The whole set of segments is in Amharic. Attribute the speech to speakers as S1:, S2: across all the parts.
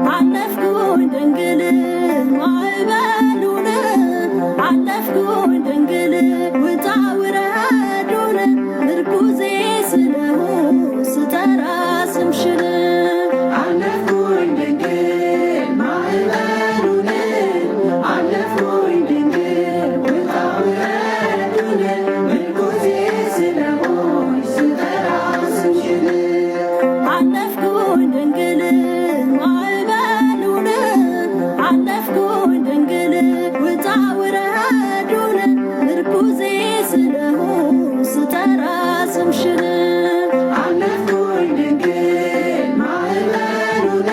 S1: አለፍኩኝ ድንግል ማዕበሉን፣ አለፍኩኝ ድንግል ውጣ ውረዱን፣ ምርኩዜ ስለሆንሽ ስጠራ ስምሽን።
S2: አለፍኩኝ ድንግል ማዕበሉን፣ አለፍኩኝ ድንግል ውጣ ውረዱን፣ ምርኩዜ ስለሆንሽ ስጠራ ስምሽን።
S1: አለፍኩኝ ድንግል ማዕበሉን፣ አለፍኩኝ ድንግል ውጣ ውረዱን፣ ምርኩዜ ስለሆንሽ ስጠራ ስምሽን።
S2: አለፍኩኝ ድንግል ማዕበሉን፣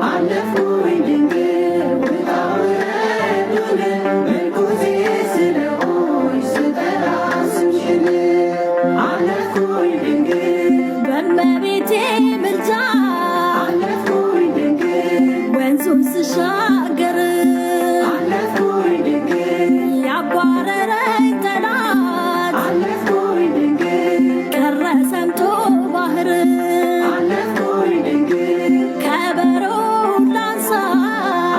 S2: አለፍኩኝ ድንግል ውጣ ውረዱን፣ ምርኩዜ ስለሆንሽ ስጠራ ስምሽን። አለፍኩኝ ድንግል።
S1: በእመቤቴ ምልጃ
S2: አለፍኩኝ ድንግል።
S1: ወንዙን ስሻገር
S2: አለፍኩኝ ድንግል።
S1: ያባረረኝ ጠላት
S2: አለፍኩኝ ድንግል።
S1: ቀረ ሰምጦ ባህር።
S2: አለፍኩኝ ድንግል።
S1: ከበሮ ላንሳ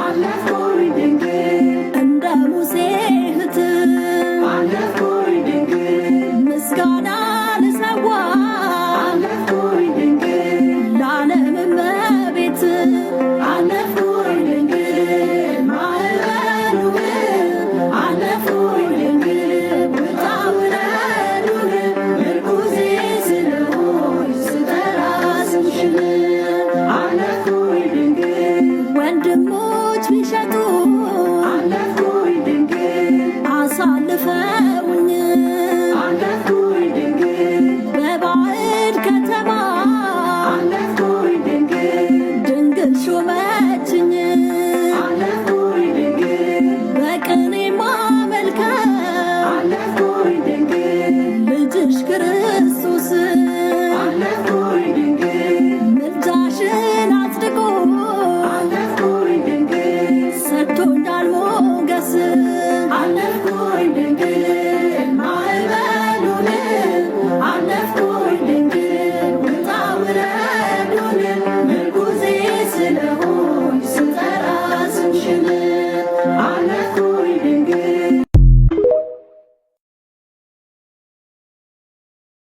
S2: አለፍኩኝ ድንግል።
S1: እንደ ሙሴ እህት፣
S2: አለፍኩኝ ድንግል።
S1: ምስጋና ልሰዋ
S2: አለፍኩኝ ድንግል።
S1: ለዓለም እመቤት።
S2: አለፍኩኝ ድንግል ማዕበሉን፣ አለፍኩኝ ድንግል ውጣ ውረዱን፣ ምርኩዜ ስለሆንሽ ስጠራ ስምሽን። አለፍኩኝ ድንግል።
S1: ወንድሞች ቢሸጡኝ
S2: አለፍኩኝ ድንግል።
S1: አሳልፈውኝ።